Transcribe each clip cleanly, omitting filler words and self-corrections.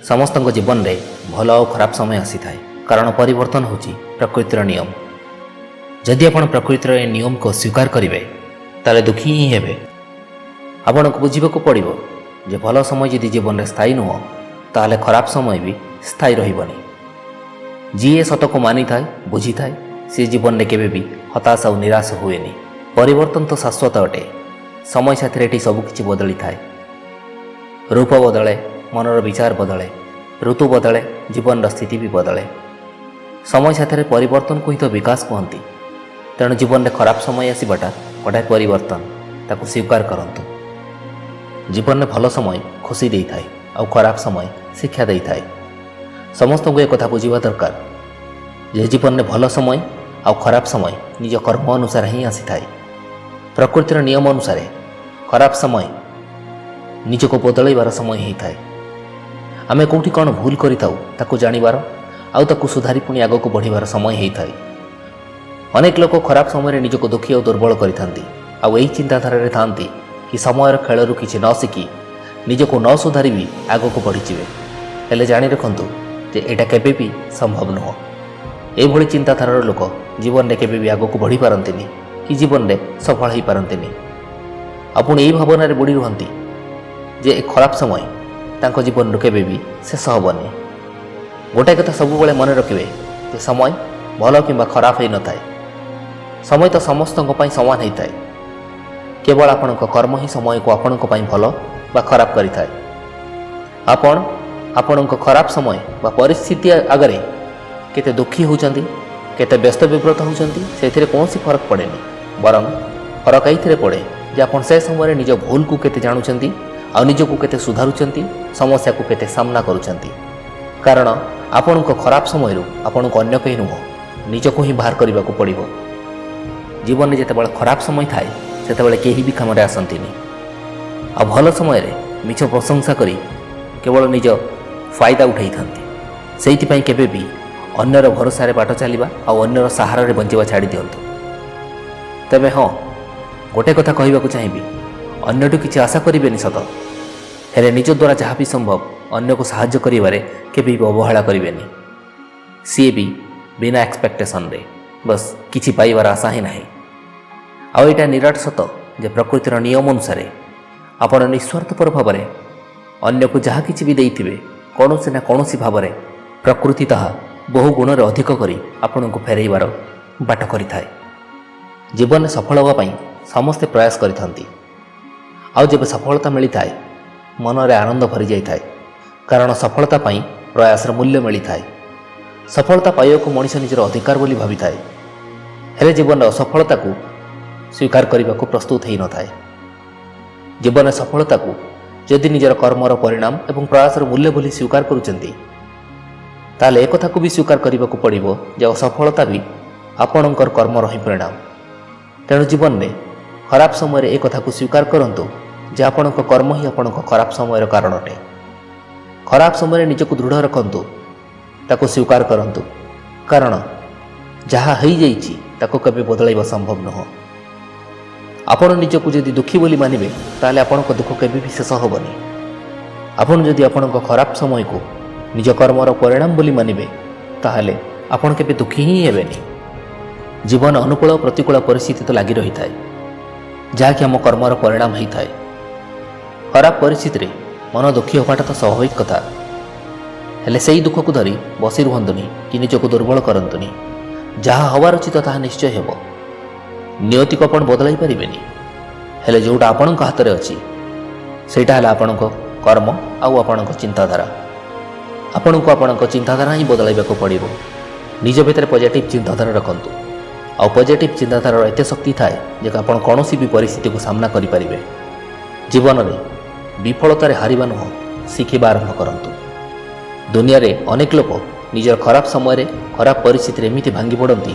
ସମସ୍ତଙ୍କ ଜୀବନରେ ଭଲ ଆଉ ଖରାପ ସମୟ ଆସିଥାଏ, କାରଣ ପରିବର୍ତ୍ତନ ହେଉଛି ପ୍ରକୃତିର ନିୟମ। ଯଦି ଆପଣ ପ୍ରକୃତିର ଏ ନିୟମକୁ ଅସ୍ୱୀକାର କରିବେ, ତାହେଲେ ଦୁଃଖୀ ହିଁ ହେବେ। ଆପଣଙ୍କୁ ବୁଝିବାକୁ ପଡ଼ିବ ଯେ ଭଲ ସମୟ ଯଦି ଜୀବନରେ ସ୍ଥାୟୀ ନୁହଁ, ତାହେଲେ ଖରାପ ସମୟ ବି ସ୍ଥାୟୀ ରହିବନି। ଯିଏ ସତକୁ ମାନିଥାଏ, ବୁଝିଥାଏ, ସେ ଜୀବନରେ କେବେ ବି ହତାଶ ଆଉ ନିରାଶ ହୁଏନି। ପରିବର୍ତ୍ତନ ତ ଶାଶ୍ୱତ ଅଟେ। ସମୟ ସାଥିରେ ଏଠି ସବୁକିଛି ବଦଳିଥାଏ। ରୂପ ବଦଳେ, ମନର ବିଚାର ବଦଳେ, ଋତୁ ବଦଳେ, ଜୀବନର ସ୍ଥିତି ବି ବଦଳେ। ସମୟ ସାଥିରେ ପରିବର୍ତ୍ତନକୁ ହିଁ ତ ବିକାଶ କୁହନ୍ତି। ତେଣୁ ଜୀବନରେ ଖରାପ ସମୟ ଆସିବାଟା ଗୋଟାଏ ପରିବର୍ତ୍ତନ, ତାକୁ ସ୍ୱୀକାର କରନ୍ତୁ। ଜୀବନରେ ଭଲ ସମୟ ଖୁସି ଦେଇଥାଏ ଆଉ ଖରାପ ସମୟ ଶିକ୍ଷା ଦେଇଥାଏ। ସମସ୍ତଙ୍କୁ ଏକଥା ବୁଝିବା ଦରକାର ଯେ ଜୀବନରେ ଭଲ ସମୟ ଆଉ ଖରାପ ସମୟ ନିଜ କର୍ମ ଅନୁସାରେ ହିଁ ଆସିଥାଏ। ପ୍ରକୃତିର ନିୟମ ଅନୁସାରେ ଖରାପ ସମୟ ନିଜକୁ ବଦଳାଇବାର ସମୟ ହେଇଥାଏ। ଆମେ କେଉଁଠି କ'ଣ ଭୁଲ କରିଥାଉ, ତାକୁ ଜାଣିବାର ଆଉ ତାକୁ ସୁଧାରି ପୁଣି ଆଗକୁ ବଢ଼ିବାର ସମୟ ହେଇଥାଏ। ଅନେକ ଲୋକ ଖରାପ ସମୟରେ ନିଜକୁ ଦୁଃଖୀ ଆଉ ଦୁର୍ବଳ କରିଥାନ୍ତି ଆଉ ଏହି ଚିନ୍ତାଧାରାରେ ଥାଆନ୍ତି କି ସମୟର ଖେଳରୁ କିଛି ନ ଶିଖି, ନିଜକୁ ନ ସୁଧାରି ବି ଆଗକୁ ବଢ଼ିଯିବେ। ହେଲେ ଜାଣି ରଖନ୍ତୁ ଯେ ଏଇଟା କେବେ ବି ସମ୍ଭବ ନୁହଁ। ଏଭଳି ଚିନ୍ତାଧାରାର ଲୋକ ଜୀବନରେ କେବେ ବି ଆଗକୁ ବଢ଼ିପାରନ୍ତିନି କି ଜୀବନରେ ସଫଳ ହୋଇପାରନ୍ତିନି। ଆଉ ପୁଣି ଏହି ଭାବନାରେ ବୁଡ଼ି ରୁହନ୍ତି ଯେ ଏ ଖରାପ ସମୟ ତାଙ୍କ ଜୀବନରୁ କେବେ ବି ଶେଷ ହେବନି। ଗୋଟାଏ କଥା ସବୁବେଳେ ମନେ ରଖିବେ ଯେ ସମୟ ଭଲ କିମ୍ବା ଖରାପ ହୋଇନଥାଏ। ସମୟ ତ ସମସ୍ତଙ୍କ ପାଇଁ ସମାନ ହୋଇଥାଏ। କେବଳ ଆପଣଙ୍କ କର୍ମ ହିଁ ସମୟକୁ ଆପଣଙ୍କ ପାଇଁ ଭଲ ବା ଖରାପ କରିଥାଏ। ଆପଣ ଆପଣଙ୍କ ଖରାପ ସମୟ ବା ପରିସ୍ଥିତି ଆଗରେ କେତେ ଦୁଃଖୀ ହେଉଛନ୍ତି, କେତେ ବ୍ୟସ୍ତ ବିବ୍ରତ ହେଉଛନ୍ତି, ସେଥିରେ କୌଣସି ଫରକ ପଡ଼େନି। ବରଂ ଫରକ ଏଇଥିରେ ପଡ଼େ ଯେ ଆପଣ ସେ ସମୟରେ ନିଜ ଭୁଲକୁ କେତେ ଜାଣୁଛନ୍ତି ଆଉ ନିଜକୁ କେତେ ସୁଧାରୁଛନ୍ତି, ସମସ୍ୟାକୁ କେତେ ସାମ୍ନା କରୁଛନ୍ତି। କାରଣ ଆପଣଙ୍କ ଖରାପ ସମୟରୁ ଆପଣଙ୍କୁ ଅନ୍ୟ କେହି ନୁହଁ, ନିଜକୁ ହିଁ ବାହାର କରିବାକୁ ପଡ଼ିବ। ଜୀବନରେ ଯେତେବେଳେ ଖରାପ ସମୟ ଥାଏ, ସେତେବେଳେ କେହି ବି କାମରେ ଆସନ୍ତିନି ଆଉ ଭଲ ସମୟରେ ମିଛ ପ୍ରଶଂସା କରି କେବଳ ନିଜ ଫାଇଦା ଉଠାଇଥାନ୍ତି। ସେଇଥିପାଇଁ କେବେ ବି ଅନ୍ୟର ଭରସାରେ ବାଟ ଚାଲିବା ଆଉ ଅନ୍ୟର ସାହାରାରେ ବଞ୍ଚିବା ଛାଡ଼ି ଦିଅନ୍ତୁ। ତେବେ ହଁ, ଗୋଟେ କଥା କହିବାକୁ ଚାହିଁବି, ଅନ୍ୟଠୁ କିଛି ଆଶା କରିବେନି ସତ, ହେଲେ ନିଜ ଦ୍ୱାରା ଯାହା ବି ସମ୍ଭବ ଅନ୍ୟକୁ ସାହାଯ୍ୟ କରିବାରେ କେବେ ବି ଅବହେଳା କରିବେନି। ସିଏ ବି ବିନା ଏକ୍ସପେକ୍ଟେସନରେ, ବସ୍ କିଛି ପାଇବାର ଆଶା ହିଁ ନାହିଁ। ଆଉ ଏଇଟା ନିରାଟ ସତ ଯେ ପ୍ରକୃତିର ନିୟମ ଅନୁସାରେ ଆପଣ ନିସ୍ୱାର୍ଥପର ଭାବରେ ଅନ୍ୟକୁ ଯାହା କିଛି ବି ଦେଇଥିବେ, କୌଣସି ନା କୌଣସି ଭାବରେ ପ୍ରକୃତି ତାହା ବହୁ ଗୁଣରେ ଅଧିକ କରି ଆପଣଙ୍କୁ ଫେରାଇବାର ବାଟ କରିଥାଏ। ଜୀବନରେ ସଫଳ ହେବା ପାଇଁ ସମସ୍ତେ ପ୍ରୟାସ କରିଥାନ୍ତି ଆଉ ଯେବେ ସଫଳତା ମିଳିଥାଏ, ମନରେ ଆନନ୍ଦ ଭରିଯାଇଥାଏ, କାରଣ ସଫଳତା ପାଇଁ ପ୍ରୟାସର ମୂଲ୍ୟ ମିଳିଥାଏ। ସଫଳତା ପାଇବାକୁ ମଣିଷ ନିଜର ଅଧିକାର ବୋଲି ଭାବିଥାଏ, ହେଲେ ଜୀବନରେ ଅସଫଳତାକୁ ସ୍ୱୀକାର କରିବାକୁ ପ୍ରସ୍ତୁତ ହୋଇନଥାଏ। ଜୀବନରେ ସଫଳତାକୁ ଯଦି ନିଜର କର୍ମର ପରିଣାମ ଏବଂ ପ୍ରୟାସର ମୂଲ୍ୟ ବୋଲି ସ୍ୱୀକାର କରୁଛନ୍ତି, ତାହେଲେ ଏକଥାକୁ ବି ସ୍ୱୀକାର କରିବାକୁ ପଡ଼ିବ ଯେ ଅସଫଳତା ବି ଆପଣଙ୍କର କର୍ମର ହିଁ ପରିଣାମ। ତେଣୁ ଜୀବନରେ ଖରାପ ସମୟରେ ଏ କଥାକୁ ସ୍ୱୀକାର କରନ୍ତୁ ଯେ ଆପଣଙ୍କ କର୍ମ ହିଁ ଆପଣଙ୍କ ଖରାପ ସମୟର କାରଣ ଅଟେ। ଖରାପ ସମୟରେ ନିଜକୁ ଦୃଢ଼ ରଖନ୍ତୁ, ତାକୁ ସ୍ୱୀକାର କରନ୍ତୁ, କାରଣ ଯାହା ହେଇଯାଇଛି ତାକୁ କେବେ ବଦଳାଇବା ସମ୍ଭବ ନୁହଁ। ଆପଣ ନିଜକୁ ଯଦି ଦୁଃଖୀ ବୋଲି ମାନିବେ, ତାହେଲେ ଆପଣଙ୍କ ଦୁଃଖ କେବେ ବି ଶେଷ ହେବନି। ଆପଣ ଯଦି ଆପଣଙ୍କ ଖରାପ ସମୟକୁ ନିଜ କର୍ମର ପରିଣାମ ବୋଲି ମାନିବେ, ତାହେଲେ ଆପଣ କେବେ ଦୁଃଖୀ ହିଁ ହେବେନି। ଜୀବନ ଅନୁକୂଳ ପ୍ରତିକୂଳ ପରିସ୍ଥିତି ତ ଲାଗି ରହିଥାଏ, ଯାହାକି ଆମ କର୍ମର ପରିଣାମ ହୋଇଥାଏ। ଖରାପ ପରିସ୍ଥିତିରେ ମନ ଦୁଃଖୀ ହେବାଟା ତ ସ୍ୱାଭାବିକ କଥା, ହେଲେ ସେଇ ଦୁଃଖକୁ ଧରି ବସି ରୁହନ୍ତୁନି କି ନିଜକୁ ଦୁର୍ବଳ କରନ୍ତୁନି। ଯାହା ହେବାର ଅଛି ତ ତାହା ନିଶ୍ଚୟ ହେବ। ନିୟତିକୁ ଆପଣ ବଦଳାଇ ପାରିବେନି, ହେଲେ ଯେଉଁଟା ଆପଣଙ୍କ ହାତରେ ଅଛି, ସେଇଟା ହେଲା ଆପଣଙ୍କ କର୍ମ ଆଉ ଆପଣଙ୍କ ଚିନ୍ତାଧାରା। ଆପଣଙ୍କୁ ଆପଣଙ୍କ ଚିନ୍ତାଧାରା ହିଁ ବଦଳାଇବାକୁ ପଡ଼ିବ। ନିଜ ଭିତରେ ପଜିଟିଭ୍ ଚିନ୍ତାଧାରା ରଖନ୍ତୁ ଆଉ ପଜିଟିଭ୍ ଚିନ୍ତାଧାରାର ଏତେ ଶକ୍ତି ଥାଏ ଯେ ଆପଣ କୌଣସି ବି ପରିସ୍ଥିତିକୁ ସାମ୍ନା କରିପାରିବେ। ଜୀବନରେ ବିଫଳତାରେ ହାରିବା ନୁହଁ, ଶିଖିବା ଆରମ୍ଭ କରନ୍ତୁ। ଦୁନିଆରେ ଅନେକ ଲୋକ ନିଜର ଖରାପ ସମୟରେ, ଖରାପ ପରିସ୍ଥିତିରେ ଏମିତି ଭାଙ୍ଗି ପଡ଼ନ୍ତି,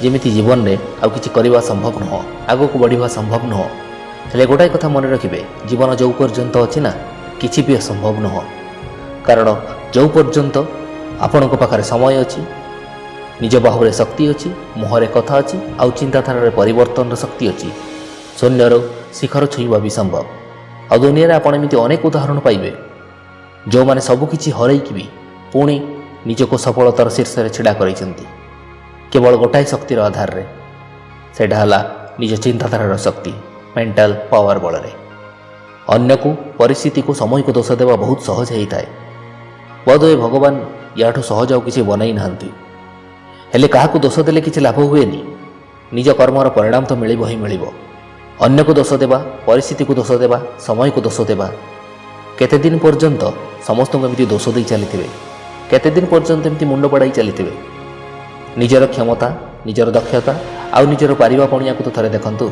ଯେମିତି ଜୀବନରେ ଆଉ କିଛି କରିବା ସମ୍ଭବ ନୁହଁ, ଆଗକୁ ବଢ଼ିବା ସମ୍ଭବ ନୁହଁ। ହେଲେ ଗୋଟାଏ କଥା ମନେ ରଖିବେ, ଜୀବନ ଯେଉଁ ପର୍ଯ୍ୟନ୍ତ ଅଛି ନା, କିଛି ବି ଅସମ୍ଭବ ନୁହଁ। କାରଣ ଯେଉଁ ପର୍ଯ୍ୟନ୍ତ ଆପଣଙ୍କ ପାଖରେ ସମୟ ଅଛି, ନିଜ ବାହୁରେ ଶକ୍ତି ଅଛି, ମୁହଁରେ କଥା ଅଛି ଆଉ ଚିନ୍ତାଧାରାରେ ପରିବର୍ତ୍ତନର ଶକ୍ତି ଅଛି, ଶୂନ୍ୟରୁ ଶିଖର ଛୁଇଁବା ବି ସମ୍ଭବ। ଆଉ ଦୁନିଆରେ ଆପଣ ଏମିତି ଅନେକ ଉଦାହରଣ ପାଇବେ। ଯେଉଁମାନେ ସବୁକିଛି ହରେଇକି ବି ପୁଣି ନିଜକୁ ସଫଳତାର ଶୀର୍ଷରେ ଛିଡ଼ା କରାଇଛନ୍ତି କେବଳ ଗୋଟାଏ ଶକ୍ତିର ଆଧାରରେ। ସେଇଟା ହେଲା ନିଜ ଚିନ୍ତାଧାରାର ଶକ୍ତି, ମେଣ୍ଟାଲ ପାୱାର ବଳରେ। ଅନ୍ୟକୁ, ପରିସ୍ଥିତିକୁ, ସମୟକୁ ଦୋଷ ଦେବା ବହୁତ ସହଜ ହେଇଥାଏ। ବୋଧହୁଏ ଭଗବାନ ୟାଠୁ ସହଜ ଆଉ କିଛି ବନାଇ ନାହାନ୍ତି। ହେଲେ କାହାକୁ ଦୋଷ ଦେଲେ କିଛି ଲାଭ ହୁଏନି। ନିଜ କର୍ମର ପରିଣାମ ତ ମିଳିବ ହିଁ ମିଳିବ। ଅନ୍ୟକୁ ଦୋଷ ଦେବା, ପରିସ୍ଥିତିକୁ ଦୋଷ ଦେବା, ସମୟକୁ ଦୋଷ ଦେବା, କେତେ ଦିନ ପର୍ଯ୍ୟନ୍ତ ସମସ୍ତଙ୍କୁ ଏମିତି ଦୋଷ ଦେଇ ଚାଲିଥିବେ? କେତେ ଦିନ ପର୍ଯ୍ୟନ୍ତ ଏମିତି ମୁଣ୍ଡ ବଢ଼ାଇ ଚାଲିଥିବେ? ନିଜର କ୍ଷମତା, ନିଜର ଦକ୍ଷତା ଆଉ ନିଜର ପାରିବା ପଣିଆକୁ ତ ଥରେ ଦେଖନ୍ତୁ।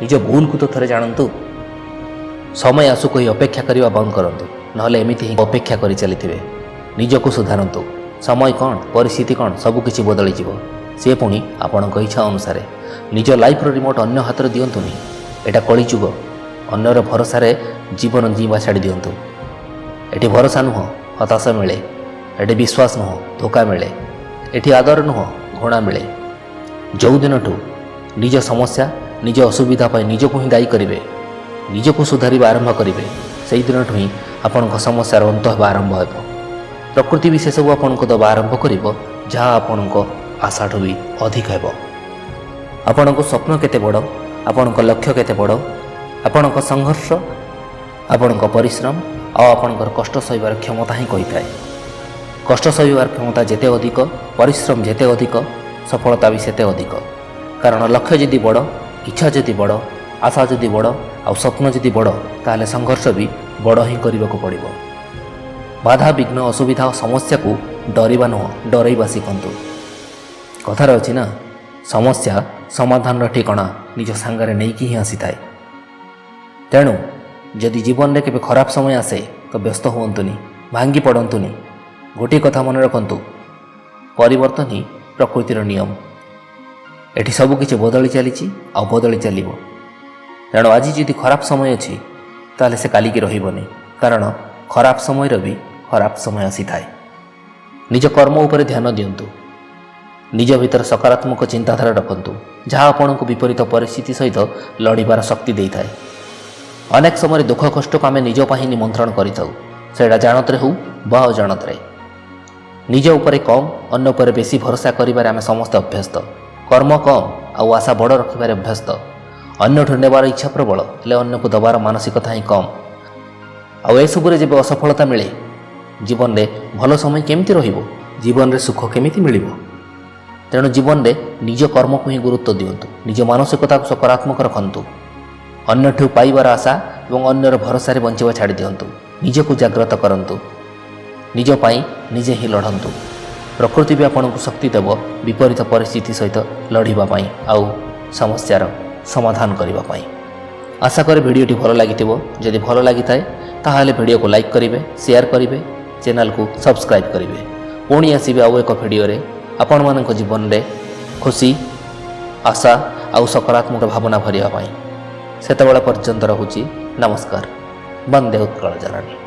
ନିଜ ଭୁଲକୁ ତ ଥରେ ଜାଣନ୍ତୁ। ସମୟ ଆସୁ କହି ଅପେକ୍ଷା କରିବା ବନ୍ଦ କରନ୍ତୁ, ନହେଲେ ଏମିତି ହିଁ ଅପେକ୍ଷା କରି ଚାଲିଥିବେ। ନିଜକୁ ସୁଧାରନ୍ତୁ। ସମୟ କ'ଣ, ପରିସ୍ଥିତି କ'ଣ, ସବୁକିଛି ବଦଳିଯିବ, ସିଏ ପୁଣି ଆପଣଙ୍କ ଇଚ୍ଛା ଅନୁସାରେ। ନିଜ ଲାଇଫ୍ର ରିମୋଟ୍ ଅନ୍ୟ ହାତରେ ଦିଅନ୍ତୁନି। ଏଇଟା କଳିଯୁଗ। ଅନ୍ୟର ଭରସାରେ ଜୀବନ ଜିଇଁବା ଛାଡ଼ି ଦିଅନ୍ତୁ। ଏଠି ଭରସା ନୁହଁ, ହତାଶା ମିଳେ। ଏଠି ବିଶ୍ୱାସ ନୁହଁ, ଧୋକା ମିଳେ। ଏଠି ଆଦର ନୁହଁ, ଘୃଣା ମିଳେ। ଯେଉଁଦିନଠୁ ନିଜ ସମସ୍ୟା, ନିଜ ଅସୁବିଧା ପାଇଁ ନିଜକୁ ହିଁ ଦାୟୀ କରିବେ, ନିଜକୁ ସୁଧାରିବା ଆରମ୍ଭ କରିବେ, ସେଇଦିନଠୁ ହିଁ ଆପଣଙ୍କ ସମସ୍ୟାର ଅନ୍ତ ହେବା ଆରମ୍ଭ ହେବ। ପ୍ରକୃତି ବି ସେସବୁ ଆପଣଙ୍କୁ ଦେବା ଆରମ୍ଭ କରିବ, ଯାହା ଆପଣଙ୍କ ଆଶାଠୁ ବି ଅଧିକ ହେବ। ଆପଣଙ୍କ ସ୍ୱପ୍ନ କେତେ ବଡ଼, ଆପଣଙ୍କ ଲକ୍ଷ୍ୟ କେତେ ବଡ଼, ଆପଣଙ୍କ ସଂଘର୍ଷ, ଆପଣଙ୍କ ପରିଶ୍ରମ ଆଉ ଆପଣଙ୍କର କଷ୍ଟ ସହିବାର କ୍ଷମତା ହିଁ କହିଥାଏ। କଷ୍ଟ ସହିବାର କ୍ଷମତା ଯେତେ ଅଧିକ, ପରିଶ୍ରମ ଯେତେ ଅଧିକ, ସଫଳତା ବି ସେତେ ଅଧିକ। କାରଣ ଲକ୍ଷ୍ୟ ଯଦି ବଡ଼, ଇଚ୍ଛା ଯଦି ବଡ଼, ଆଶା ଯଦି ବଡ଼ ଆଉ ସ୍ୱପ୍ନ ଯଦି ବଡ଼, ତାହେଲେ ସଂଘର୍ଷ ବି ବଡ଼ ହିଁ କରିବାକୁ ପଡ଼ିବ। ବାଧା, ବିଘ୍ନ, ଅସୁବିଧା ଓ ସମସ୍ୟାକୁ ଡରିବା ନୁହଁ, ଡରେଇବା ଶିଖନ୍ତୁ। କଥାରେ ଅଛି ନା, ସମସ୍ୟା ସମାଧାନର ଠିକଣା ନିଜ ସାଙ୍ଗରେ ନେଇକି ହିଁ ଆସିଥାଏ। ତେଣୁ ଯଦି ଜୀବନରେ କେବେ ଖରାପ ସମୟ ଆସେ, ତ ବ୍ୟସ୍ତ ହୁଅନ୍ତୁନି, ଭାଙ୍ଗି ପଡ଼ନ୍ତୁନି। ଗୋଟିଏ କଥା ମନେ ରଖନ୍ତୁ, ପରିବର୍ତ୍ତନ ହିଁ ପ୍ରକୃତିର ନିୟମ। ଏଠି ସବୁକିଛି ବଦଳି ଚାଲିଛି ଆଉ ବଦଳି ଚାଲିବ। ତେଣୁ ଆଜି ଯଦି ଖରାପ ସମୟ ଅଛି, ତାହେଲେ ସେ କାଲିକି ରହିବନି, କାରଣ ଖରାପ ସମୟର ବି ଖରାପ ସମୟ ଆସିଥାଏ। ନିଜ କର୍ମ ଉପରେ ଧ୍ୟାନ ଦିଅନ୍ତୁ। ନିଜ ଭିତରେ ସକାରାତ୍ମକ ଚିନ୍ତାଧାରା ରଖନ୍ତୁ, ଯାହା ଆପଣଙ୍କୁ ବିପରୀତ ପରିସ୍ଥିତି ସହିତ ଲଢ଼ିବାର ଶକ୍ତି ଦେଇଥାଏ। ଅନେକ ସମୟରେ ଦୁଃଖ କଷ୍ଟକୁ ଆମେ ନିଜ ପାଇଁ ନିମନ୍ତ୍ରଣ କରିଥାଉ, ସେଇଟା ଜାଣତରେ ହେଉ ବା ଅଜାଣତରେ। ନିଜ ଉପରେ କମ୍, ଅନ୍ୟ ଉପରେ ବେଶୀ ଭରସା କରିବାରେ ଆମେ ସମସ୍ତେ ଅଭ୍ୟସ୍ତ। କର୍ମ କମ୍ ଆଉ ଆଶା ବଡ଼ ରଖିବାରେ ଅଭ୍ୟସ୍ତ। ଅନ୍ୟଠୁ ନେବାର ଇଚ୍ଛା ପ୍ରବଳ, ହେଲେ ଅନ୍ୟକୁ ଦେବାର ମାନସିକତା ହିଁ କମ୍। ଆଉ ଏସବୁରେ ଯେବେ ଅସଫଳତା ମିଳେ, ଜୀବନରେ ଭଲ ସମୟ କେମିତି ରହିବ? ଜୀବନରେ ସୁଖ କେମିତି ମିଳିବ? ତେଣୁ ଜୀବନରେ ନିଜ କର୍ମକୁ ହିଁ ଗୁରୁତ୍ୱ ଦିଅନ୍ତୁ। ନିଜ ମାନସିକତାକୁ ସକାରାତ୍ମକ ରଖନ୍ତୁ। ଅନ୍ୟଠୁ ପାଇବାର ଆଶା ଏବଂ ଅନ୍ୟର ଭରସାରେ ବଞ୍ଚିବା ଛାଡ଼ି ଦିଅନ୍ତୁ। ନିଜକୁ ଜାଗ୍ରତ କରନ୍ତୁ। ନିଜ ପାଇଁ ନିଜେ ହିଁ ଲଢ଼ନ୍ତୁ। ପ୍ରକୃତି ବି ଆପଣଙ୍କୁ ଶକ୍ତି ଦେବ ବିପରୀତ ପରିସ୍ଥିତି ସହିତ ଲଢ଼ିବା ପାଇଁ ଆଉ ସମସ୍ୟାର ସମାଧାନ କରିବା ପାଇଁ। ଆଶା କରେ ଭିଡ଼ିଓଟି ଭଲ ଲାଗିଥିବ। ଯଦି ଭଲ ଲାଗିଥାଏ, ତାହେଲେ ଭିଡ଼ିଓକୁ ଲାଇକ୍ କରିବେ, ସେୟାର କରିବେ, ଚ୍ୟାନେଲକୁ ସବସ୍କ୍ରାଇବ୍ କରିବେ। ପୁଣି ଆସିବି ଆଉ ଏକ ଭିଡ଼ିଓରେ ଆପଣମାନଙ୍କ ଜୀବନରେ ଖୁସି, ଆଶା ଆଉ ସକାରାତ୍ମକ ଭାବନା ଭରିବା ପାଇଁ। ସେତେବେଳେ ପର୍ଯ୍ୟନ୍ତ ରହୁଛି। ନମସ୍କାର। ବନ୍ଦେ ଉତ୍କଳ ଜନନୀ।